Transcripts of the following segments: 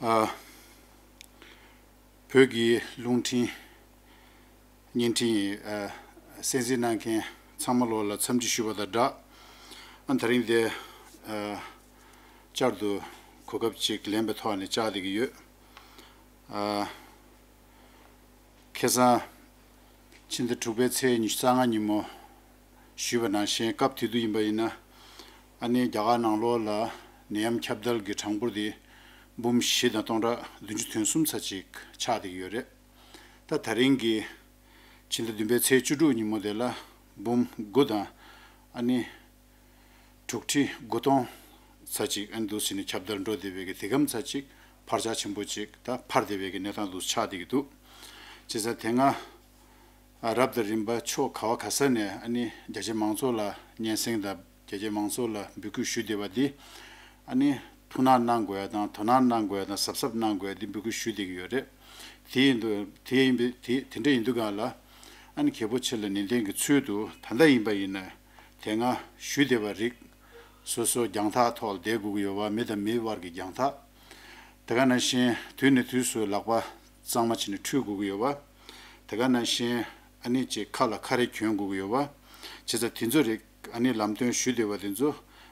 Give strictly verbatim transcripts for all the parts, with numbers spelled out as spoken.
ཨ། བོད་ཀྱི་རླུང་འཕྲིན་བརྙན་འཕྲིན་ཨ་གསན་གཟིགས་གནང་མཁན་ཚང་མ་ལོ་ལ་འཚམས་འདྲི་ཞུ་བ་དང་སྦྲགས། ཨ་དེ་རིང་འདི་ཨ་བསྐྱར་དུ་གོ་སྐབས་ཅིག་ལེན་པའི་ཐོག་ནས་བཅར་བསྡད་ཀྱི་ཡོད། ཨ། ཁ་སང་ཕྱི་ཟླ་དྲུག་པའི་ཚེས་ཉི་ཤུ་རྩ་ལྔ་ཉིན་མོ་ཞུས་པ་ནང་བཞིན། སྐབས་དེ་དུས་ཡིན་པ་ཡིན་ན། ཨ་ནི་རྒྱ་གར་ནང་ལོགས་ལ་ནད་ཡམས་ཁྱབ་གདལ་གྱི་གྲངས་འབོར་དེ་འབུམ་བཞི་དང་སྟོང་ཕྲག་བདུན་ཅུ་དོན་གསུམ་ཙམ་ཅིག་ཆགས་བསྡད་ཀྱི་ཡོད་རེད། ད་དེ་རིང་གི་ཕྱི་ཟླ་བདུན་པའི་ཚེས་བཅུ་དྲུག་ཉིན་མོ་དེ་ལ་འབུམ་དགུ་དང་ཨ་ནི་དྲུག་ཁྲི་དགུ་སྟོང་ཙམ་ཅིག་ཨ་ནི་འདུག་སེ་ནས་ཁྱབ་གདལ་འགྲོ་བསྡད་པའི་གི་དེ་གམ་ཙམ་ཅིག་འཕར་ཆག་ཆེན་པོ་ཅིག་ད་འཕར་བསྡད་པའི་གི་གནས་སྟངས་འདུག་ཆགས་བསྡད་ཀྱི་འདུག་བྱས་ཙང་དེ་སྔ་རབ་དང་རིམ་པ་ཕྱོགས་ག་བ་ག་ས་ནས་ཨ་ནི་རྒྱ་ཆེ་མང་ཚོགས་ལ་སྙན་སེང་དང་རྒྱ་ཆེ་མང་ཚོགས་ལ་འབོད་སྐུལ་ཞུ་བསྡད་པ་འདི། ཨ་ནི་ཐུགས་སྣང་གནང་དགོས་ཡ་དང་དོ་སྣང་གནང་དགོས་ཡ་དང་གཟབ་གཟབ་གནང་དགོས་ཡ་འདི་འབོད་སྐུལ་ཞུ་བསྡད་ཀྱི་ཡོད་རེད། དེ་ཡིན་དུས་དེ་ཡིན་པའི་དེ་དེ་འདྲ་ཡིན་དུས་གང་ལ། ཨ་ནི་གལ་པོ་ཆེ་ལ་ནན་ཏན་གྱི་ཚུལ་དུ་ད་ལྟ་ཡིན་པ་ཡིན་ན་དེ་སྔ་ཞུས་བསྡད་པ་རིགས་སོ་སོ་རྒྱང་ཐག་ཐོག་ལ་བསྡད་དགོས་ཀྱི་ཡོད་པ། མི་དང་མི་བར་གྱི་རྒྱང་ཐག་དེ་ག་ནང་བཞིན་དུས་ནས་དུས་སུ་ལག་པ་གཙང་མ་བྱས་ནས་འཁྲུད་དགོས་ཀྱི་ཡོད་པ། དེ་ག་ནང་བཞིན་ཨ་ནི་ཅིག་ཁ་ལ་ཁ་རས་གྱོན་དགོས་ཀྱི་ཡོད་པ། བྱས་ཙང་དེ་ཚོ་རིགས་ཨ་ནི་ལམ་སྟོན་ཞུས་བསྡད་པ་དེ་ཚོ་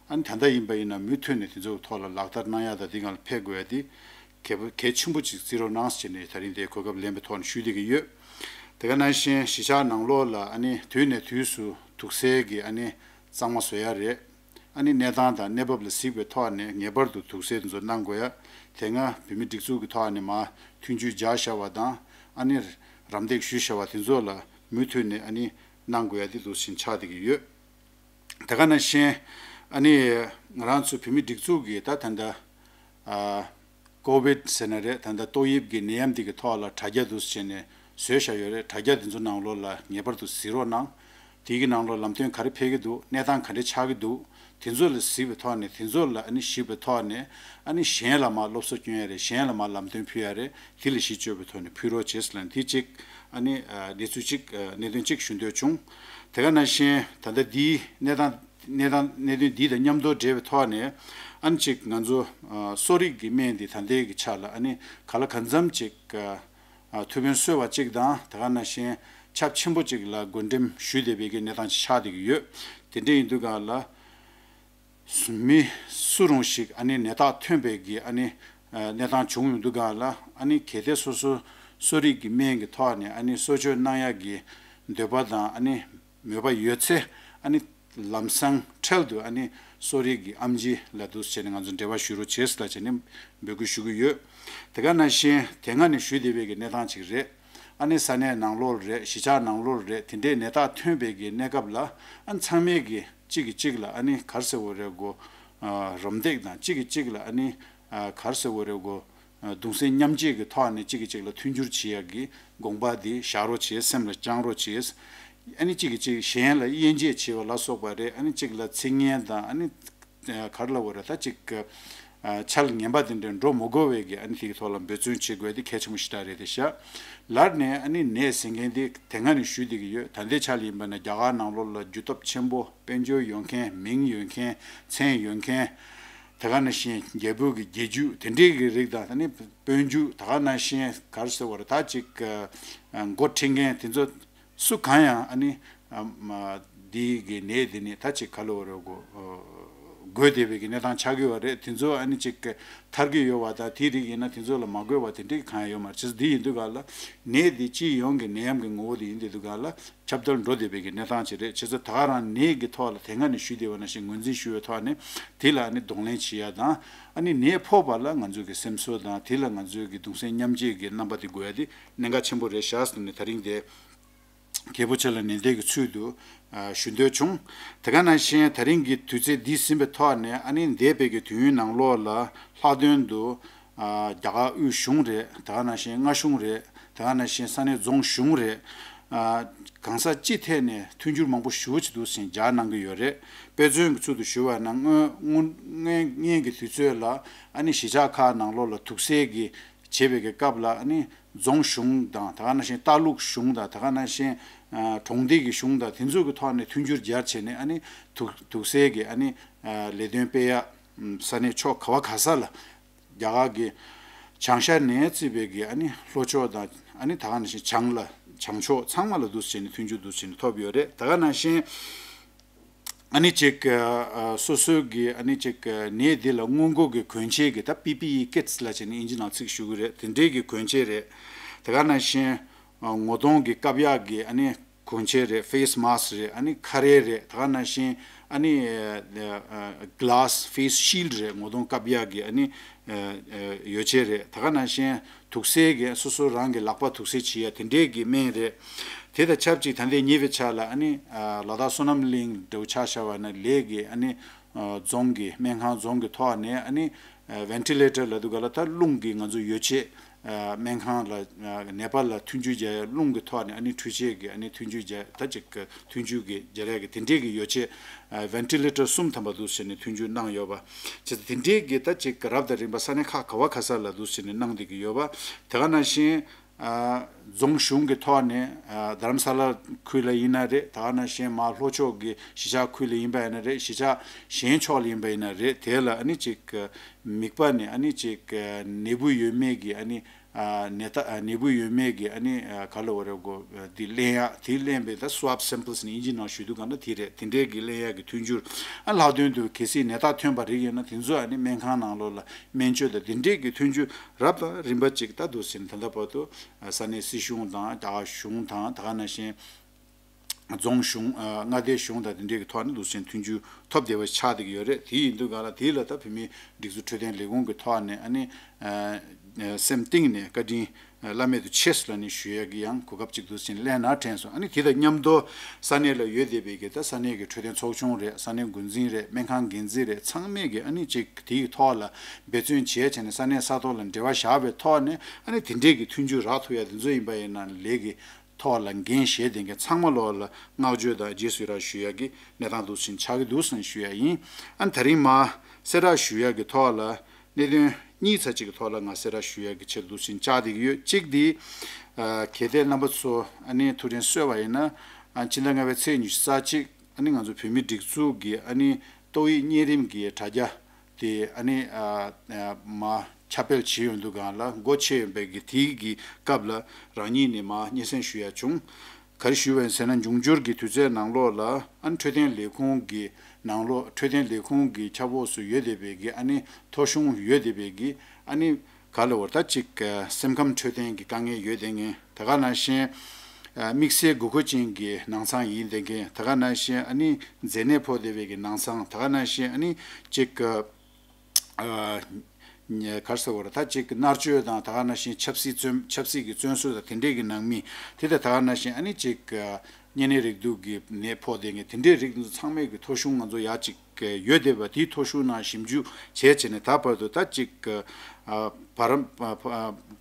ཨ་ནི་ད་ལྟ་ཡིན་པ་ཡིན་ན་མུ་མཐུད་ནས་དེ་ཚོའི་ཐོག་ལ་ལག་བསྟར་གནང་ཡག་དང་དེ་སྒང་ལ་ཕེབས་དགོས་ཡ་དེ་གལ་པོ་གལ་ཆེན་པོ་ཅིག་བརྩི་རོགས་གནང་ཟེར་ནས་ད་རིང་དེ་གོ་སྐབས་ལེན་པའི་ཐོག་ནས་ཞུ་བསྡད་ཀྱི་ཡོད། དེ་ག་ནང་བཞིན་གཞིས་ཆགས་ནང་ལོགས་ལ་ཨ་ནི་དུས་ནས་དུས་སུ་དུག་སེལ་གྱི་ཨ་ནི་གཙང་མ་བཟོ་ཡ་རེད། ཨ་ནི་གནས་སྟངས་དང་གནས་བབ་ལ་གཟིགས་པའི་ཐོག་ནས་ངེས་པར་དུ་དུག་སེལ་དེ་ཚོ་གནང་དགོས་ཡ། དེ་སྔ་བོད་མི་སྒྲིག་འཛུགས་ཀྱི་ཐོག་ནས་མར་མཐུན་འགྱུར་མཇལ་བཞག་པ་དང་ཨ་ནི་རམ་འདེགས་ཞུས་བཞག་པ་དེ་ཚོ་ལ་མུ་མཐུད་ནས་ཨ་ནི་གནང་དགོས་ཡ་དེ་འདུག་སེ་ཆགས་བསྡད་ཀྱི་ཡོད། དེ་ག་ནང་བཞིན་ཨ་ནི་ང་རང་ཚོ་བོད་མི་སྒྲིག་འཛུགས་ཀྱི་ད་ད་ལྟ་ཨ་ཀོ་བིད་ཟེར་ན་རེད། ད་ལྟ་ཏོག་དབྱིབས་ཀྱི་ནད་ཡམས་འདི་གི་ཐོག་ལ་དྲ་རྒྱ་འདུག་སེ་བྱས་ནས་བཟོས་བཞག་ཡོད་རེད། དྲ་རྒྱ་འདི་ཚོ་ནང་ལོགས་ལ་ངེས་པར་དུ་གཟིགས་རོགས་གནང་། དེའི་གི་ནང་ལོགས་ལམ་སྟོན་ག་རེ་ཕེབས་ཀྱི་འདུག་གནས་སྟངས་ག་འདྲ་ཆགས་ཀྱི་འདུག་དེ་ཚོ་ལ་གཟིགས་པའི་ཐོག་ནས་དེ་ཚོ་ལ་ཨ་ནི་ཞིབ་པའི་ཐོག་ནས་ཨ་ནི་གཞན་ལ་མར་སློབ་གསོ་སྐྱོན་ཡ་རེད། གཞན་ལ་མར་ལམ་སྟོན་ཕུལ་ཡ་རེད། དེ་ལ་གཞི་བཅོལ་བའི་ཐོག་ནས་ཕུལ་རོགས་བྱེད་ཟེར་ལབ་ནས་དེ་གཅིག་ཨ་ནི་ཨ་གནས་ཚུལ་གཅིག་ཨ་གནད་དོན་གཅིག་ཞུ་འདོད་བྱུང་། དེ་ག་ནང་བཞིན་ད་ལྟ་འདིའི་གནས་སྟངས་གནས་སྟངས་གནད་དོན་འདི་དང་མཉམ་དུ་འབྲེལ་བའི་ཐོག་ནས་ཨ་ནི་གཅིག་ང་ཚོ་ཨ་གསོ་རིག་གི་སྨན་འདི་ད་ལྟའི་གི་ཆ་ལ་ཨ་ནི་ག་ལ་གང་འཚམ་ཅིག་ཨ་ཨ་ཐུགས་ཕན་གསོས་པ་གཅིག་དང་། དེ་ག་ནང་བཞིན་ཁྱབ་ཆེན་པོ་གཅིག་ལ་བགོ་འགྲེམས་ཞུས་བསྡད་པའི་གི་གནས་སྟངས་ཅིག་ཆགས་བསྡད་ཀྱི་ཡོད། དེ་འདྲ་ཡིན་དུས་གང་ལ་མི་སུ་རུང་ཞིག་ཨ་ནི་ནད་རྟགས་ཐོན་པའི་གི་ཨ་ནི་ཨ་གནས་སྟངས་བྱུང་ཡོང་དུས་གང་ལ་ཨ་ནི་གལ་ཏེ་སོ་སོ་གསོ་རིག་གི་སྨན་གྱི་ཐོག་ནས་ཨ་ནི་གསོ་བཅོས་གནང་ཡག་གི་འདོད་པ་དང་ཨ་ནི་མོས་པ་ཡོད་ཚེ་ཨ་ནི་ལམ་སང་འཕྲལ་དུ་ཨ་ནི་གསོ་རིག་གི་ཨེམ་ཆི་ལ་འདུག་སེ་བྱས་ནས་ང་ཚོ་འབྲེལ་བ་ཞུ་རོགས་བྱེད་ཟེར་ལབ་བྱས་ནས་འབོད་སྐུལ་ཞུ་གི་ཡོད། དེ་ག་ནང་བཞིན་དེ་སྔ་ནས་ཞུས་བསྡད་པའི་གི་གནས་སྟངས་ཅིག་རེད། ཨ་ནི་ས་གནས་ནང་ལོགས་རེད། གཞིས་ཆགས་ནང་ལོགས་རེད། དེ་འདྲའི་ནད་རྟགས་ཐོན་པའི་གི་གནས་སྐབས་ལ་ཨ་ནི་ཚང་མས་གི་གཅིག་གིས་གཅིག་ལ་ཨ་ནི་ག་རེ་ཟེར་དགོས་རེད་གོ། ཨ་རམ་འདེགས་དང་གཅིག་གིས་གཅིག་ལ་ཨ་ནི་ཨ་ག་རེ་ཟེར་དགོས་རེད་གོ། ཨ་གདུང་སེམས་མཉམ་སྐྱེད་ཀྱི་ཐོག་ནས་གཅིག་གིས་གཅིག་ལ་མཐུན་འགྱུར་བྱེད་ཡག་གི་དགོངས་པ་འདི་བཞག་རོགས་བྱེད། སེམས་ལ་བཅངས་རོགས་བྱེད། ཨ་ནི་གཅིག་གིས་གཅིག་གཞན་ལ་དབྱེ་འབྱེད་བྱེད་པ་ལ་སོགས་པ་རེད། ཨ་ནི་གཅིག་ལ་ཚིག་ངན་དང་ཨ་ནི་ག་རེ་ལབ་དགོས་རེད། ད་གཅིག་ཨ་འཆལ་ངན་པ་དེ་འདྲ་འགྲོ་མི་དགོས་པའི་གི་ཨ་ནི་དེ་གི་ཐོག་ལ་འབད་བརྩོན་བྱེད་དགོས་དེ་གལ་ཆེན་པོ་ཞེ་དྲག་རེད་དེ་ཤག་ལར་ནས་ཨ་ནི་ནད་ཟེར་མཁན་དེ་དེ་སྔ་ནས་ཞུས་བསྡད་ཀྱི་ཡོད། ད་ལྟའི་ཆ་ལ་ཡིན་པ་ན་རྒྱ་གར་ནང་ལོགས་ལ་རྒྱུ་སྟོབས་ཆེན་པོ་དཔལ་འབྱོར་ཡོད་མཁན། མིང་ཡོད་མཁན། མཚན་ཡོད་མཁན། དེ་ག་ནང་བཞིན་རྒྱལ་པོ་གི་རྒྱལ་རྒྱུད་དེ་འདྲའི་གི་རིགས་དང་། ད་ནི་སྤོན་རྒྱུད། དེ་ག་ནང་བཞིན་ག་རེ་ཟེར་དགོས་རེད། ད་ཅིག་ཨ་འགོ་ཁྲིད་མཁན་དེ་ཚོ་སུ་གང་ཡང་ཨ་ནི་ཨ་མ་འདི་གི་ནད་འདི་ནི་ད་ཅིག་ག་ལབ་དགོས་རེད་གོ། ཨ་འགོས་བསྡད་པའི་གི་གནས་སྟངས་ཆགས་ཀྱི་ཡོད་རེད། དེ་ཚོ་ཨ་ནི་ཅིག་ཐར་གྱི་ཡོད་པ་དང་། དེའི་རིགས་ཡིན་ན་དེ་ཚོ་ལ་མ་འགོས་པ་དེ་འདྲའི་གང་ཡང་ཡོད་མ་རེད། བྱས་ཙང་འདི་ཡིན་དུས་ག་ལ་ནད་འདི་སྤྱི་ཡོངས་ཀྱི་ནད་ཡམས་ཀྱི་ངོ་བོ་དེ་ཡིན་དུས་ག་ལ་ཁྱབ་གདལ་འགྲོ་བསྡད་པའི་གི་གནས་སྟངས་ཅིག་རེད། བྱས་ཙང་ད་ག་རང་ནད་ཀྱི་ཐོག་ལ་དེ་སྔ་ནས་ཞུས་བསྡད་པ་ནང་བཞིན་ངོས་འཛིན་ཞུ་བའི་ཐོག་ནས་དེ་ལ་ཨ་ནི་གདོང་ལེན་བྱེད་ཡ་དང་། ཨ་ནི་ནད་ཕོག་པ་ལ་ང་ཚོ་གི་སེམས་གསོ་དང་། དེ་ལ་ང་ཚོའི་གི་གདུང་སེམས་མཉམ་སྐྱེད་ཀྱི་རྣམ་པ་དེ་དགོས་ཡ་དེ་གནད་འགག་ཆེན་པོ་རེད་ཤག་ཟེར་ནས་ད་རིང་དེ་གལ་པོ་ཆེ་ལ་ནན་ཏན་གྱི་ཚུལ་དུ་ཨ་ཞུ་འདོད་བྱུང་། དེ་ག་ནང་བཞིན་ད་རིང་གི་དུས་ཚོད་འདི་ཟིན་པའི་ཐོག་ནས་ཨ་ནི་འདས་པའི་གི་དུས་ཡུན་ནང་ལོགས་ལ་ལྷག་དོན་དུ་ཨ་རྒྱ་གར་དབུས་གཞུང་རེད། དེ་ག་ནང་བཞིན་མངའ་གཞུང་རེད། དེ་ག་ནང་བཞིན་ས་གནས་རྫོང་གཞུང་རེད། ཨ་གང་ས་ཅི་ཐད་ནས་མཐུན་འགྱུར་མང་པོ་ཞེ་པོ་ཅིག་འདུག་ཟེར་མཇལ་གནང་གི་ཡོད་རེད། དཔེ་མཚོན་གྱི་ཚུལ་དུ་ཞུ་བ་ན་སྔོན་སྔོན་སྔོན་སྔོན་གྱི་དུས་ཚོད་ལ་ཨ་ནི་གཞིས་ཆགས་ཁག་ནང་ལོགས་ལ་དུག་སེལ་གྱི་བྱེད་པའི་གི་སྐབས་ལ་ཨ་ནི་རྫོང་གཞུང་དང་། དེ་ག་ནང་བཞིན་ལྟ་ལུགས་གཞུང་དང་། དེ་ག་ནང་བཞིན་ཨ་གྲོང་སྡེ་གི་གཞུང་དང་། དེ་ཚོ་གི་ཐོག་ནས་མཐུན་འགྱུར་སྦྱར་བྱས་ནས་ཨ་ནི་དུག་དུག་སེལ་གྱི་ཨ་ནི་ཨ་ལས་དོན་སྤེལ་ཡ་ས་གནས་ཕྱོགས་ག་བ་ག་ས་ལ་རྒྱ་གར་གྱི་ བྱང་ཤར་ནས་བརྩིས་པའི་གི་ཨ་ནི་ལྷོ་ཕྱོགས་དང་ཨ་ནི་ད་ག་ནང་བཞིན་བྱང་ལ་བྱང་ཕྱོགས་ཚང་མ་ལ་འདུག་སེ་བྱས་ནས་མཐུན་འགྱུར་འདུག་སེ་བྱས་ནས་ཐོབ་ཡོད་རེད། ད་ག་ནང་བཞིན་ཨ་ནི་ཅིག་ཨ་སོ་སོའི་གི་ཨ་ནི་ཅིག་ནད་འདི་ལ་སྔོན་འགོག་གི་གོན་ཆས་ཀྱི་ད་པི་པི་ཨི་ཀིཊ་ལབ་བྱས་ནས་ཨིན་ཇི་ནང་ཚིག་ཞུ་གི་རེད། དེ་འདྲའི་གི་གོན་ཆས་རེད། ད་ག་ནང་བཞིན་ངོ་གདོང་གི་བཀབ་ཡག་གི་ཨ་ནི་གོན་ཆས་རེད། ཕེ་སི་མཱ་སི་རེད། ཨ་ནི་ཁ་རས་རེད། ད་ག་ནང་བཞིན་ཨ་ནི་གི་ལཱ་སི་ཕེ་སི་ཤིལ་ཌི་རེད། ངོ་གདོང་བཀབ་ཡག་གི་ཨ་ནི་ཡོ་བྱད་རེད། ད་ག་ནང་བཞིན་དུག་སེལ་གྱི་སོ་སོ་རང་གི་ལག་པ་དུག་སེལ་བྱེད་ཡ་དེ་འདྲས་ཀྱི་སྨན་རེད། དེ་དང་ཆབས་ཅིག་ད་ལྟའི་ཉེ་བའི་ཆར་ལ་ཨ་ནི་ལ་དྭགས་བསོད་ནམས་གླིང་འདྲ་བོ་ཆ་བཞག་པ་ན་ལས་ཀྱི་ཨ་ནི་རྫོང་གི་སྨན་ཁང་རྫོང་གི་ཐོག་ནས་ཨ་ནི་ཝེན་ཊི་ལེ་ཊར་ལབ་དུས་ག་ལ་ད་རླུང་གི་ང་ཚོ་ཡོ་བྱད་སྨན་ཁང་ལ་ནད་པ་ལ་མཐུན་འགྱུར་རྒྱག་ཡ་རླུང་གི་ཐོག་ནས་ཨ་ནི་འཕྲུལ་ཆས་ཀྱི་ཨ་ནི་མཐུན་འགྱུར་རྒྱག་ད་ཅིག་མཐུན་འགྱུར་གྱི་སྦྱར་ཡ་གི་དེ་འདྲས་ཀྱི་ཡོ་བྱད་ཝེན་ཊི་ལེ་ཊར་གསུམ་ཐམ་པ་འདུག་ཟེར་ནས་མཐུན་འགྱུར་གནང་ཡོད་པ། བྱས་ཙང་དེ་འདྲས་ཀྱི་ད་ཅིག་རབ་དང་རིམ་པ་ས་གནས་ཁག་ག་བ་ག་ས་ལ་འདུག་ཟེར་ནས་གནང་བསྡད་ཀྱི་ཡོད་པ། དེ་ག་ནང་བཞིན་རྫོང་གཞུང་གི་ཐོག་ནས་རྡ་རམ་ས་ལ་ཁུལ་ལ་ཡིན་ན་རེད། དེ་ག་ནང་བཞིན་མར་ལྷོ་ཕྱོགས་ཀྱི་གཞིས་ཆགས་ཁུལ་ལ་ཡིན་པ་ཡིན་ན་རེད། གཞིས་ཆགས་གཞན་ཕྱོགས་ལ་ཡིན་པ་ཡིན་ན་རེད། དེ་ལ་ཨ་ནི་ཅིག་མིད་པ་ནས་ཨ་ནི་ཅིག་ནད་འབུ་ཡོད་མེད་ཀྱི་ཨ་ནི་ནད་རྟགས་ནད་འབུ་ཡོད་མེད་ཀྱི་ཨ་ནི་ག་ལ་བ་རེད་གོ་འདི་ལེན་ཡག་དེ་ལེན་པའི་ད་སུ་ཝབ་སེམ་པལ་སི་ནི་ཨིན་ཇི་ནང་ཞུ་དུས་ག་ན་དེ་རེད། དེ་འདྲས་ཀྱི་ལེན་ཡག་གི་མཐུན་འགྱུར་ཨ་ལྷག་དོན་དུ་གལ་སྲིད་ནད་རྟགས་ཐོན་པ་རིགས་ཡོད་ན་དེ་ཚོ་ཨ་ནི་སྨན་ཁང་ནང་ལོགས་ལ་སྨན་བཅོས་དང་དེ་འདྲས་ཀྱི་མཐུན་འགྱུར་རབ་དང་རིམ་པ་ཅིག་ད་འདུག་ཟིན་ད་ལྟ་བར་དུ་ས་གནས་སྲིད་གཞུང་དང་རྒྱ་གཞུང་དང་ད་ག་ནང་བཞིན་རྫོང་གཞུང་མངའ་སྡེ་གཞུང་དང་དེ་འདྲས་ཀྱི་ཐོག་ནས་འདུག་ཟིན་མཐུན་འགྱུར་ཐོབ་བསྡད་པ་ཆགས་བསྡད་ཀྱི་ཡོད་རེད། དེ་ཡིན་དུས་ག་ལ་དེ་ལ་ད་བོད་མིའི་སྒྲིག་འཛུགས་འཕྲོད་བསྟེན་ལས་ཁུངས་ཀྱི་ཐོག་ནས་ཨ་ནི་སེམས་གཏིང་ནས་བཀའ་དྲིན་བླ་མེད་དུ་ཆེ་ལབ་ནས་ཞུ་ཡག་གི་ཡང་གོ་སྐབས་ཅིག་འདུག་ཟིན་ལེན་ན་དྲན་སོང་། ཨ་ནི་དེ་དང་མཉམ་དུ་ས་གནས་ལ་ཡོད་བསྡད་པའི་གི་ད་ས་གནས་ཀྱི་འཕྲོད་བསྟེན་ཚོགས་ཆུང་རེད། ས་གནས་འགོ་འཛིན་རེད། སྨན་ཁང་འགན་འཛིན་རེད། ཚང་མས་གི་ཨ་ནི་ཅིག་དེའི་ཐོག་ལ་འབད་བརྩོན་བྱས་བྱས་ནས་ས་གནས་ས་ཐོག་ལ་འབྲེལ་བ་བཞག་པའི་ཐོག་ནས་ཨ་ནི་དེ་འདྲས་ཀྱི་མཐུན་འགྱུར་རག་ཐུབ་ཡ་དེ་ཚོ་ཡིན་པ་ཡིན་ན་ལས་ཀྱི་ཐོག་ལ་འགན་བཞེས་བསྡད་མཁན་ཚང་མ་ལོག་ལ་བསྔགས་བརྗོད་དང་རྗེས་སུ་ཡི་རང་ཞུ་ཡ་གི་གནས་སྟངས་འདུག་ཟིན་ཆགས་ཀྱི་འདུག་ཟིན་ཞུ་ཡ་ཡིན། ཨ་ནི་ད་རིང་མ་གསལ་བསྒྲགས་ཞུ་ཡ་གི་ཐོག་ལ་གནད་དོན་གཉིས་ཚ་གཅིག་གི་ཐོག་ལ་ང་གསལ་བསྒྲགས་ཞུ་ཡ་གི་ཆེད་འདུག་ཟིན་བཅར་བསྡད་ཀྱི་ཡོད། གཅིག་འདི་གལ་ཏེ་རྣམ་པ་ཚོ་ཨ་ནི་ཐུགས་དྲན་གསོས་པ་ཡིན་ན་ཨ་ཕྱི་ཟླ་ལྔ་པའི་ཚེས་ཉི་ཤུ་རྩ་གཅིག་ཨ་ནི་ང་ཚོ་བོད་མི་སྒྲིག་འཛུགས་ཀྱི་ཨ་ནི་ཏོག་དབྱིབས་གཉན་རིམས་ཀྱི་དྲ་རྒྱ་དེ་ཨ་ནི་ཨ་ཨ་མ་ཁྱབ་སྤེལ་བྱས་ཡོང་དུས་སྒང་ལ་སྒོ་ཕྱེ་ཡོང་པའི་གི་དེའི་གི་སྐབས་ལ་རང་ཉིད་ནས་མ་སྙན་སེང་ཞུ་ཡ་བྱུང་། ག་རེ་ཞུས་པ་ཡིན་ཟེར་ན་འབྱུང་འགྱུར་གྱི་དུས་ཚོད་ནང་ལོགས་ལ་ཨ་ནི་འཕྲོད་བསྟེན་ལས་ཁུངས་ཀྱི་ནང་ལོགས་འཕྲོད་བསྟེན་ལས་ཁུངས་ཀྱི་ཁྱབ་ཁོངས་སུ་ཡོད་བསྡད་པའི་གི་ཨ་ནི་ཐོ་གཞུང་ཡོད་བསྡད་པའི་གི་ཨ་ནི་ག་ལ་བར་ད་ཅིག་སེམས་ཁམས་འཕྲོད་བསྟེན་གྱི་དཀའ་ངལ་ཡོད་བསྡད་མཁན་ད་ག་ནང་བཞིན་དམིགས་བསལ་དགོས་མཁོ་ཅན་གྱི་ནང་ཚང་ཡིན་བསྡད་མཁན་ད་ག་ནང་བཞིན་ཨ་ནི་མཛེ་ནད་ཕོག་བསྡད་པའི་གི་ནང་ཚང་ད་ག་ནང་བཞིན་ཨ་ནི་ཅིག་ག་རེ་ཟེར་བ་རེད། ད་ཅིག་མནར་གཅོད་དང་ད་ག་ནང་བཞིན་ཆབ་སྲིད་བཙོན་ཆབ་སྲིད་ཀྱི་བཙོན་ཟུར་དང་དེ་འདྲས་ཀྱི་ནང་མི་དེ་དང་ད་ག་ནང་བཞིན་ཨ་ནི་ཅིག་གཉན་ནད་རེག་དུག་གི་ནད་ཕོག་བསྡད་མཁན་དེ་འདྲས་རིགས་ཚང་མའི་གི་ཐོ་གཞུང་ང་ཚོ་ཡ་ཅིག་ཡོད་བསྡད་པ་དེའི་ཐོ་གཞུང་ནང་ཞིབ་འཇུག་བྱས་བྱས་ནས་ད་བར་དུ་ད་ཅིག་བར་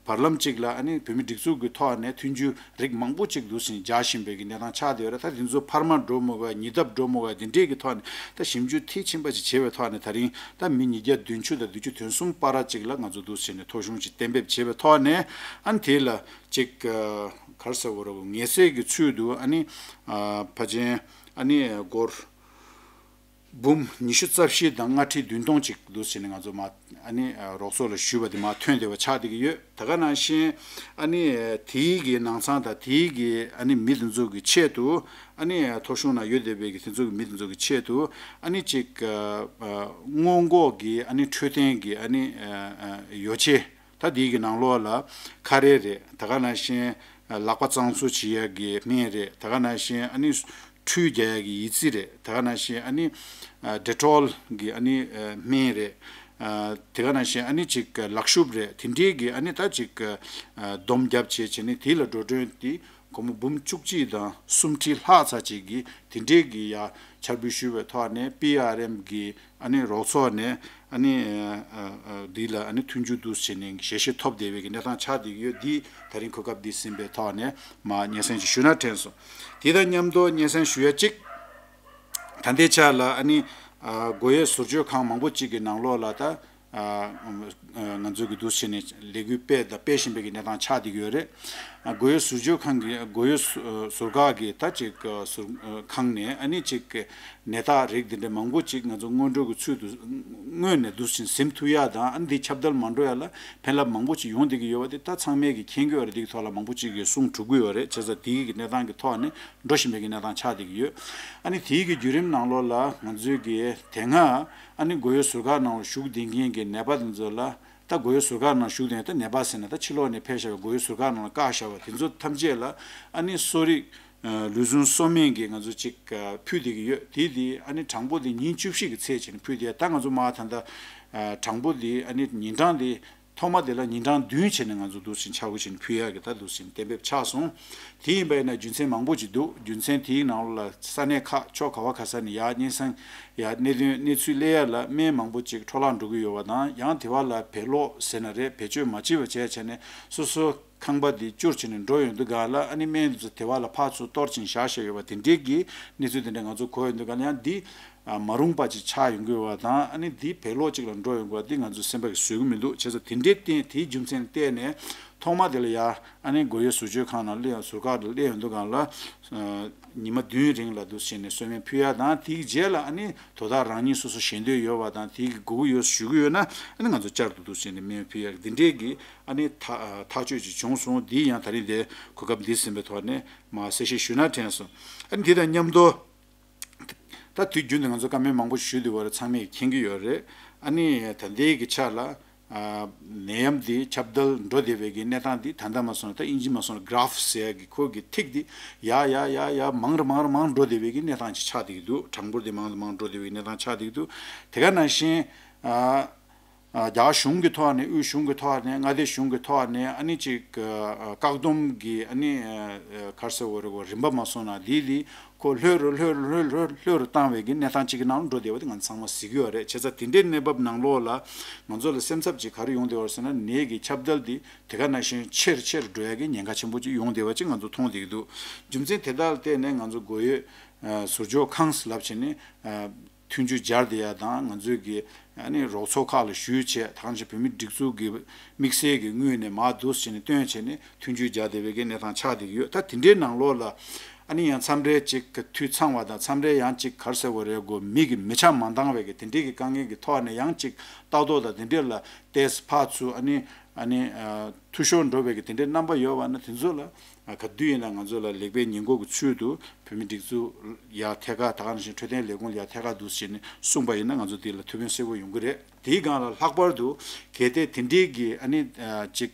བར་ལམ་གཅིག་ལ་ཨ་ནི་བོད་མི་སྒྲིག་འཛུགས་ཀྱི་ཐོག་ནས་མཐུན་འགྱུར་རིགས་མང་པོ་ཅིག་འདུག་ཟིན་རྒྱག་བཞིན་པའི་གི་གནས་སྟངས་ཆགས་བསྡད་ཡོད་རེད། ད་དེ་ཚོ་འཕར་མ་འགྲོ་མི་དགོས་ཉིས་ལྡབ་འགྲོ་མི་དགོས་དེ་འདྲས་ཀྱི་ཐོག་ནས་ད་ཞིབ་འཇུག་མཐིལ་ཕྱིན་པ་ཅིག་བྱས་པའི་ཐོག་ནས་ད་རིང་ད་མི་ཉིས་བརྒྱ་བདུན་ཅུ་དང་བདུན་ཅུ་དོན་གསུམ་བར་ཅིག་ལ་ང་ཚོ་འདུག་ཟིན་ནས་ཐོ་གཞུང་ཅིག་གཏན་འབེབས་བྱས་པའི་ཐོག་ནས་ཨ་ནི་དེ་ལ་ཅིག་ག་རེ་ཟེར་བ་རེད་ངེས་གསལ་གྱི་ཚུལ་དུ་ཨ་ནི་ཕལ་ཆེར་ཨ་ནི་སྒོར་འབུམ་ཉི་ཤུ་རྩ་བཞི་དང་ལྔ་ཁྲི་བདུན་སྟོང་ཅིག་འདུག་ཟེར་ནས་ང་ཚོ་མ་ཨ་ནི་རོགས་ཚོགས་ལ་ཞུས་པ་དེ་མ་ཐོན་བསྡད་པ་ཆགས་བསྡད་ཀྱི་ཡོད། ད་ག་ནང་བཞིན་ཨ་ནི་དེའི་གི་ནང་ཚང་དང་དེའི་གི་ཨ་ནི་མི་དེ་ཚོ་གི་ཆེད་དུ་ཨ་ནི་ཐོ་གཞུང་ནང་ཡོད་བསྡད་པའི་གི་དེ་ཚོ་གི་མི་དེ་ཚོ་གི་ཆེད་དུ་ཨ་ནི་ཅིག་སྔོན་འགོག་གི་ཨ་ནི་འཕྲོད་བསྟེན་གི་ཨ་ནི་ཡོ་བྱད་ད་དེའི་གི་ནང་ལོགས་ལ་ཁ་རས་རེད། ད་ག་ནང་བཞིན་ལག་པ་གཙང་བཟོ་བྱེད་ཡ་གི་སྨན་རེད། ད་ག་ནང་བཞིན་ཨ་ནི་ཁྲུས་རྒྱག་ཡ་གི་ཡི་ཙི་རེད། ད་ག་ནང་བཞིན་ཨ་ནི་ཌེ་ཊོལ་གི་ཨ་ནི་སྨན་རེད། དེ་ག་ནང་བཞིན་ཨ་ནི་ཅིག་ལག་ཤུབས་རེད། དེ་འདྲའི་གི་ཨ་ནི་ད་ཅིག་སྡོམ་རྒྱབ་བྱས་བྱས་ནས་དེ་ལ་འགྲོ་གྲོན་དེ་སྒོར་མོ་འབུམ་བཅུ་གཅིག་དང་སུམ་ཁྲི་ལྷག་ཙམ་ཅིག་གི་དེ་འདྲའི་གི་ཡ་འཆར་འབུལ་ཞུས་པའི་ཐོག་ནས་པི་ཨར་ཨེམ་གི་ཨ་ནི་རོགས་ཚོགས་ནས་ཨ་ནི་འདི་ལ་ཨ་ནི་མཐུན་འགྱུར་འདུག་བྱས་ནས་ཞལ་བཞེས་ཐོབ་བསྡད་པའི་གི་གནས་སྟངས་ཆགས་བསྡད་ཀྱི་ཡོད། འདི་ད་རིང་གོ་སྐབས་འདི་ཟིན་པའི་ཐོག་ནས་མ་སྙན་སེང་ཅིག་ཞུ་ན་དྲན་སོང་། དེ་དང་མཉམ་དུ་སྙན་སེང་ཞུ་ཡ་གཅིག་ད་ལྟའི་ཆ་ལ་ཨ་ནི་སྒོ་དབྱེ་ཟུར་བཅོས་ཁང་མང་པོ་གཅིག་གི་ནང་ལོགས་ལ་ད་ ང་ཚོ་གི་འདུག་བྱས་ནས་ལས་འགུལ་སྤེལ་དང་སྤེལ་བཞིན་པའི་གི་གནས་སྟངས་ཆགས་བསྡད་ཀྱི་ཡོད་རེད། སྒོ་དབྱེ་ཟུར་འཇོག་ཁང་གི་སྒོ་དབྱེ་ཟུར་ཁང་གི་ད་ཅིག་ཟུར་ཁང་ནས་ཨ་ནི་ཅིག་ནད་རྟགས་རིགས་འདི་འདྲ་མང་པོ་ཅིག་ང་ཚོ་སྔོན་འགྲོ་གི་ཚུལ་དུ་སྔོན་ནས་འདུག་བྱས་ཟིན་ཐུབ་ཡ་དང་ཨ་ནི་འདི་ཁྱབ་གདལ་མ་འགྲོ་ཡ་ལ་ཕན་རླབས་མང་པོ་ཅིག་ཡོང་བསྡད་ཀྱི་ཡོད་པ་དེ་ད་ཚང་མས་གི་མཁྱེན་གྱི་ཡོད་རེད། འདི་གི་ཐོག་ལ་མང་པོ་ཅིག་གིས་གསུང་གྲུབ་ཀྱི་ཡོད་རེད། བྱས་ཙང་འདི་གི་གནས་སྟངས་ཀྱི་ཐོག་ནས་འགྲོ་བཞིན་པའི་གི་གནས་སྟངས་ཆགས་བསྡད་ཀྱི་ཡོད། ཨ་ནི་དེའི་གི་བརྒྱུད་རིམ་ནང་ལོགས་ལ་ང་ཚོའི་གི་དེ་སྔ་ཨ་ནི་སྒོ་དབྱེ་ཟུར་ཁང་ནང་ལ་བཞུགས་བསྡད་མཁན་གྱི་ནད་པ་དེ་ཚོ་ལ་ད་སྒོ་དབྱེ་ཟུར་ཁང་ནང་བཞུགས་བསྡད་ད་ནད་པ་ཟེར་ན་ད་ཕྱི་ལོགས་ནས་ཕེབས་བཞག་པའི་སྒོ་དབྱེ་ཟུར་ཁང་ནང་ལ་བཀག་བཞག་པ་དེ་ཚོ་ཐམས་ཅད་ལ་ཨ་ནི་གསོ་རིག་ལུས་ཟུངས་གསོ་སྨན་གྱི་ང་ཚོ་ཅིག་ཕུལ་བསྡད་ཀྱི་ཡོད། དེ་དེ་ཨ་ནི་གྲངས་འབོར་དེ་ཉིན་བཅུ་བཞི་གི་ཚད་བྱས་ནས་ཕུལ་བསྡད། ད་ང་ཚོ་མ་ད་ལྟ་གྲངས་འབོར་དེ་ཨ་ནི་ཉིན་གྲངས་དེ་ཐོག་མ་དེ་ལ་ཉིན་གྲངས་བདུན་བྱས་ནས་ང་ཚོ་འདུག་བྱས་ནས་ཆ་བགོས་བྱས་ནས་ཕུལ་ཡག་གི་ད་འདུག་བྱས་ནས་གཏན་འབེབས་ཆགས་སོང་། དེ་ཡིན་པ་ཡིན་ན་རྒྱུ་མཚན་མང་པོ་ཅིག་འདུག་རྒྱུ་མཚན་དེའི་ནང་ལ་ས་གནས་ཁག་ཕྱོགས་ག་བ་ག་ས་ནས་ཡར་སྙན་སེང་ཡར་གནད་དོན་གནས་ཚུལ་སླེབས་ཡག་ལ་སྨན་མང་པོ་ཅིག་འཕྲོ་བརླག་འགྲོ་གི་ཡོད་པ་དང་ཡང་དེ་བ་ལ་བེད་ལོག་ཟེར་ན་རེད། བེད་སྤྱོད་མ་བྱེད་པ་བྱས་བྱས་ནས་སོ་སོ་ཁང་པ་དེ་བསྐྱུར་བྱས་ནས་འགྲོ་ཡོང་དུས་སྒང་ལ་ཨ་ནི་སྨན་དེ་ཚོ་དེ་བ་ལ་ཕར་ཚུར་གཏོར་བྱས་བཞག་བཞག་ཡོད་པ་དེ་འདྲའི་གི་གནས་ཚུལ་དེ་འདྲ་ང་ཚོ་གོ་ཡོང་དུས་སྒང་ལ་ཡང་འདི་མ་རུངས་པ་ཅིག་ཆགས་ཡོང་གི་ཡོད་པ་དང་ཨ་ནི་འདི་བེད་ལོག་ཅིག་ལ་འགྲོ་ཡོང་གི་ཡོད་པ་འདི་ང་ཚོས་སེམས་པ་གི་བཟོད་ཀྱི་མི་འདུག་བྱས་ཙང་དེ་འདྲའི་རྟེན་དེའི་རྒྱུ་མཚན་བལྟས་ནས་ཐོག་མ་དེ་ལ་ཡ་ཨ་ནི་སྒོ་དབྱེ་ཟུར་མཆོད་ཁང་ནང་སླེབས་ཡོང་ཟུར་བཀག་ཏུ་སླེབས་ཡོང་དུས་སྒང་ལ་ཉི་མ་བདུན་རིང་ལ་འདུག་བྱས་ནས་གསོལ་སྨན་ཕུལ་ཡ་དང་དེའི་རྗེས་ལ་ཨ་ནི་དོ་བདག་རང་ཉིད་སོ་སོ་ཞེ་འདོད་ཡོད་པ་དང་དེའི་གི་དགོས་ཀྱི་ཡོད་ཞུ་གི་ཡོད་ན་ཨ་ནི་ང་ཚོ་བསྐྱར་དུ་འདུག་བྱས་ནས་སྨན་ཕུལ་ཡ་འདི་འདྲའི་གི་ཨ་ནི་ཐག་ཐག་གཅོད་ཅིག་བྱུང་སོང་། འདི་ཡང་ད་རིང་དེ་གོ་སྐབས་འདི་ཟིན་པའི་ཐོག་ནས་མ་གསལ་བཤད་ཞུས་ན་དྲན་སོང་། ཨ་ནི་དེ་དང་མཉམ་དུ། ད་དུས་རྒྱུན་དུ་ང་ཚོ་བཀའ་མོལ་མང་པོ་ཞུས་འདུག་བ་རེད། ཚང་མས་མཁྱེན་གྱི་ཡོད་རེད། ཨ་ནི་ད་ལྟའི་གི་ཆ་ལ་ཨ་ནད་ཡམས་འདི་ཁྱབ་གདལ་འགྲོ་བསྡད་པའི་གི་གནས་སྟངས་འདི་ད་ལྟ་མ་སོང་ད་ཨིན་ཇི་མ་སོང་གྷ་རབ་ཟེར་ཡ་གི་ཁོ་གི་ཐིག་འདི་ཡ་ཡ་ཡ་ཡ་མང་རུ་མང་རུ་མང་རུ་འགྲོ་བསྡད་པའི་གི་གནས་སྟངས་ཅིག་ཆགས་བསྡད་ཀྱི་འདུག་གྲངས་འབོར་འདི་མང་རུ་མང་རུ་འགྲོ་བསྡད་པའི་གནས་སྟངས་ཆགས་བསྡད་ཀྱི་འདུག་དེ་ག་ནང་བཞིན་ཨ། རྒྱ་གཞུང་གི་ཐོག་ནས་དབུས་གཞུང་གི་ཐོག་ནས་མངའ་སྡེ་གཞུང་གི་ཐོག་ནས་ཨ་ནི་ཅིག་བཀག་སྡོམ་གྱི་ཨ་ནི་ག་རེ་ཟེར་དགོས་རེད་གོ་རིམ་པ་མ་སོང་ན་དེ་དེ་ཁོ་ལྷོད་རུ་ལྷོད་རུ་ལྷོད་རུ་ལྷོད་རུ་བཏང་བའི་གི་གནས་སྟངས་ཅིག་གི་ནང་འགྲོ་བསྡད་པ་དེ་ང་ཚོ་ཚང་མ་གཟིགས་ཀྱི་ཡོད་རེད། བྱས་ཙང་དེ་འདྲའི་གནས་བབ་ནང་ལོགས་ལ་ང་ཚོ་ལ་སེམས་འཚབ་ཅིག་ག་རེ་ཡོང་བསྡད་པ་རེད་ཟེར་ན་ནད་ཀྱི་ཁྱབ་གདལ་དེ་དེ་ག་ནང་བཞིན་ཆེ་རུ་ཆེ་རུ་འགྲོ་ཡ་གི་ཉེན་ཁ་ཆེན་པོ་ཅིག་ཡོང་བསྡད་པ་ཅིག་ང་ཚོ་མཐོང་བསྡད་ཀྱི་འདུག་རྒྱུ་མཚན་དེ་དག་ལ་བརྟེན་ནས་ང་ཚོ་སྒོ་དབྱེ་ཟུར་འཇོག་ཁང་ཟེར་ལབ་བྱས་ནས། མཐུན་འགྱུར་སྦྱར་བསྡད་ཡ་དང་ང་ཚོའི་གི་ཨ་ནི་རོགས་ཚོགས་ཁག་ལ་ཞུས་བྱས་ད་ག་ནང་བཞིན་བོད་མིའི་སྒྲིག་འཛུགས་ཀྱི་དམིགས་བསལ་གྱི་ངོས་ནས་མར་འདུག་སེ་བྱས་ནས་བཏོན་བྱས་ནས་མཐུན་འགྱུར་སྦྱར་བསྡད་པའི་གི་གནས་སྟངས་ཆགས་བསྡད་ཀྱི་ཡོད། ད་དེ་འདྲའི་ནང་ལོགས་ལ་ཨ་ནི་ཡང་མཚམས་རེ་ཅིག་འཐུས་ཚང་བ་དང་མཚམས་རེ་ཡང་ཅིག་ག་རེ་ཟེར་དགོས་རེད་གོ་མི་གི་མི་ཆ་མ་འདང་བའི་གི་དེ་འདྲའི་གི་དཀའ་ངལ་གི་ཐོག་ནས་ཡང་ཅིག་ལྟ་རྟོག་དང་དེ་འདྲའི་ལ་ཏོག་ཙམ་ཕར་ཚུར་ཨ་ནི་ཨ་ནི་འཐུས་ཤོར་འགྲོ་བའི་གི་དེ་འདྲའི་རྣམ་པ་ཡོད་པ་ན་དེ་ཚོ་ལ་ག་དུས་ཡིན་ན་ང་ཚོ་ལ་ལེགས་སྤེལ་ཉེས་འགོག་གི་ཚུལ་དུ། བོད་མི་སྒྲིག་འཛུགས་ཡར་ཐད་ཀར་ད་ག་ནང་བཞིན་འཕྲོད་བསྟེན་ལས་ཁུངས་ལ་ཡར་ཐད་ཀར་འདུག་ཟེར་ནས་གསུངས་པ་ཡིན་ན་ང་ཚོ་འདི་ལ་ཐུགས་ཕན་གསོས་པོ་ཡོང་གི་རེད། དེའི་སྒང་ལ་ལྷག་པར་དུ་གལ་ཏེ་དེ་འདྲའི་གི་ཨ་ནི་ཅིག་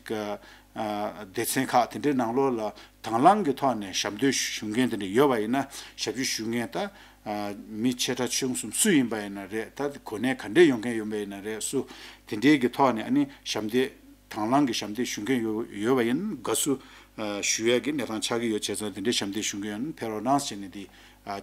སྡེ་ཚན་ཁག་དེ་འདྲའི་ནང་ལོགས་ལ་དང་བླངས་ཀྱི་ཐོག་ནས་ཞབས་འདེགས་ཞུ་མཁན་དེ་འདྲ་ཡོད་པ་ཡིན་ན་ཞབས་ཕྱི་ཞུ་མཁན་ད་མི་ཆེ་ཕྲ་ཆུང་གསུམ་སུ་ཡིན་པ་ཡིན་ན་རེད། ད་གོ་གནས་ག་འདྲས་ཡོང་མཁན་ཡོད་པ་ཡིན་ན་རེད། སུ་དེ་འདྲའི་གི་ཐོག་ནས་ཨ་ནི་ཞབས་འདེགས། དང་བླངས་ཀྱི་ཞབས་འདེགས་ཞུ་མཁན་ཡོད་ཡོད་པ་ཡིན་དགའ་བསུ་ཞུ་ཡས་ཀྱི་གནས་སྟངས་ཆགས་ཀྱི་ཡོད། བྱས་ཙང་དེ་འདྲའི་ཞབས་འདེགས་ཞུ་མཁན་ཡང་ཕེབས་རོགས་གནང་ཟེར་ནས་འདི་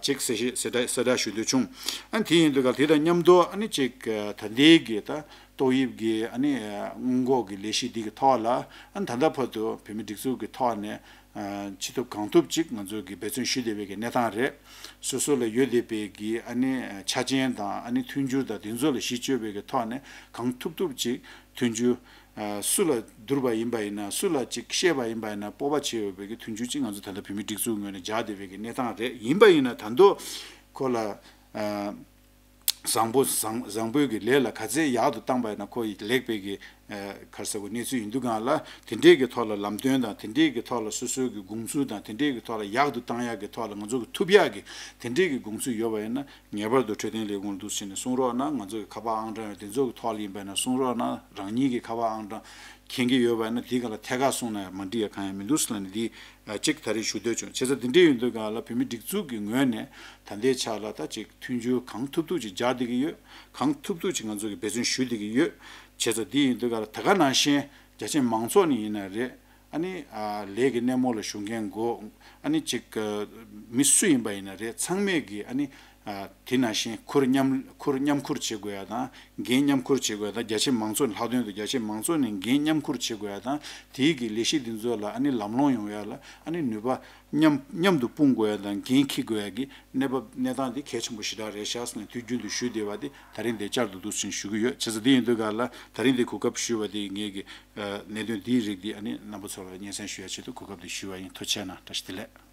ཅིག་གསལ་བཤད་གསལ་བསྒྲགས་གསལ་བསྒྲགས་ཞུ་འདོད་བྱུང་། ཨ་དེ་ཡིན་དུས་ག་དེ་དང་མཉམ་དུ་ཨ་ནི་ཅིག་ད་ལྟའི་གི་ད་ཏོག་དབྱིབས་ཀྱི་ཨ་ནི་སྔོན་འགོག་གི་ལས་གཞི་འདི་གི་ཐོག་ལ་ཨ་ནི་ད་ལྟ་བར་དུ་བོད་མི་སྒྲིག་འཛུགས་ཀྱི་ཐོག་ནས་ཅི་ཐུབ་གང་ཐུབ་ཅིག་ང་ཚོ་གི་འབད་བརྩོན་ཞུ་བསྡད་པའི་གི་གནས་སྟངས་རེད། སོ་སོ་ལ་ཡོད་བསྡད་པའི་གི་ཨ་ནི་ཆ་རྐྱེན་དང་ཨ་ནི་མཐུན་འགྱུར་དང་དེ་ཚོ་ལ་གཞི་བཅོལ་བའི་གི་ཐོག་ནས་གང་ཐུབ་ཐུབ་ཅིག་མཐུན་འགྱུར། སུ་ལ་བསྡུར་བ་ཡིན་པ་ཡིན་ན་སུ་ལ་ཅིག་བཤད་པ་ཡིན་པ་ཡིན་ན་སྤོབས་པ་བྱེད་འོས་པའི་གི་མཐུན་འགྱུར་ཅིག་ང་ཚོ་ད་ལྟ་བོད་མིའི་སྒྲིག་འཛུགས་ངོས་ནས་སྦྱར་བསྡད་པའི་གི་གནས་སྟངས་རེད། ཡིན་པ་ཡིན་ན་ད་དུང་ཁོ་ལ་བཟང་པོ་བཟང་བཟང་པོའི་གི་ལས་ལ་ག་ཚད་ཡག་ཏུ་བཏང་པ་ཡིན་ན་ཁོ་ཡི་ལེགས་པའི་གི་ག་རེ་ཟེར་དགོས་གནས་ཚུལ་ཡིན་དུས་གང་ལ་དེ་འདྲའི་གི་ཐོག་ལ་ལམ་སྟོན་དང་དེ་འདྲའི་གི་ཐོག་ལ་སོ་སོའི་གི་དགོངས་ཚུལ་དང་དེ་འདྲའི་གི་ཐོག་ལ་ཡག་ཏུ་བཏང་ཡག་གི་ཐོག་ལ་ང་ཚོ་གི་ཐུབ་ཡག་གི་དེ་འདྲའི་གི་དགོངས་ཚུལ་ཡོད་པ་ཡིན་ན། ངེས་པར་དུ་འཕྲོད་བསྟེན་ལས་ཁུངས་ལ་འདུག་ཟེར་ནས་གསུང་རོགས་གནང་། ང་ཚོ་གི་ཁ་པར་ཨང་གྲངས་དེ་ཚོ་གི་ཐོག་ལ་ཡིན་པ་ན་གསུང་རོགས་གནང་། རང་ཉིད་ཀྱི་ཁ་པར་ཨང་གྲངས་མཁྱེན་གྱི་ཡོད་པ་ན་དེའི་སྒང་ལ་ཐད་ཀར་གསུངས་ན་ཡང་མ་འགྲིག་ཡ་གང་ཡང་མི་འདུག་ཟེར་ལབ་ནས་འདི་གཅིག་ད་རེས་ཞུ་འདོད་བྱུང་། བྱས་ཙང་འདི་འདྲའི་ཡིན་དུས་སྒང་ལ་བོད་མི་སྒྲིག་འཛུགས་ཀྱི་ངོས་ནས་ད་ལྟའི་ཆ་ལ་ད་ཅིག་མཐུན་འགྱུར་གང་ཐུབ་ཐུབ་ཅིག་སྦྱར་བསྡད་ཀྱི་ཡོད། གང་ཐུབ་ཐུབ་ཅིག་ང་ཚོ་གི་འབད་བརྩོན་ཞུ་བསྡད་ཀྱི་ཡོད། བྱས་ཙང་འདི་ཡིན་དུས་སྒང་ལ་ད་ག་ནང་བཞིན་རྒྱ་ཆེའི་མང་ཚོགས་ནས་ཡིན་ན་རེད། ཨ་ནི་ལས་ཀྱི་སྣེ་མོ་ལ་ཞུགས་མཁན་འགོ་ཨ་ནི་ཅིག་མི་སུ་ཡིན་པ་ཡིན་ན་རེད། ཚང་མས་ཀྱི་ཨ་ནི་ དེ་ནང་བཞིན་ཁུར་མཉམ་ཁུར་མཉམ་ཁུར་བྱེད་དགོས་ཡ་དང་འགན་མཉམ་ཁུར་བྱེད་དགོས་ཡ་དང་། རྒྱ་ཆེ་མང་ཚོགས་ལྷག་དོན་དུ་རྒྱ་ཆེ་མང་ཚོགས་ནས་འགན་མཉམ་ཁུར་བྱེད་དགོས་ཡ་དང་། དེའི་གི་ལས་གཞི་འདི་ཚོ་ལ་ཨ་ནི་ལམ་ལྷོང་ཡོང་ཡ་ལ་ཨ་ནི་ནུས་པ་མཉམ་མཉམ་དུ་སྤུངས་དགོས་ཡ་དང་འགན་འཁྱེར་དགོས་ཡ་གི་གནས་བབ་གནས་སྟངས་འདི་གལ་ཆེན་པོ་ཞེ་དྲག་རེད་ཤག་ཟེར་ནས་དུས་རྒྱུན་དུ་ཞུས་བསྡད་པ་འདི་ད་རིང་འདི་བསྐྱར་དུ་འདུག་སེ་ཞུ་གི་ཡོད། བྱས་ཙང་འདི་ཡིན་དུས་ག་ལ་ད་རིང་འདི་གོ་སྐབས་ཞུས་པ་འདི་ངེད་ཀྱི་གནད་དོན་འདིའི་རིགས་འདི་ཨ་ནི་རྣམ་པ་ཚོ་ལ་སྙན་སེང་ཞུ་ཡ་ཆེད་དུ་གོ་སྐབས་འདི་ཞུས་པ་ཡིན། ཐུགས་རྗེ་གནང་། བཀྲ་ཤིས་བདེ་ལེགས།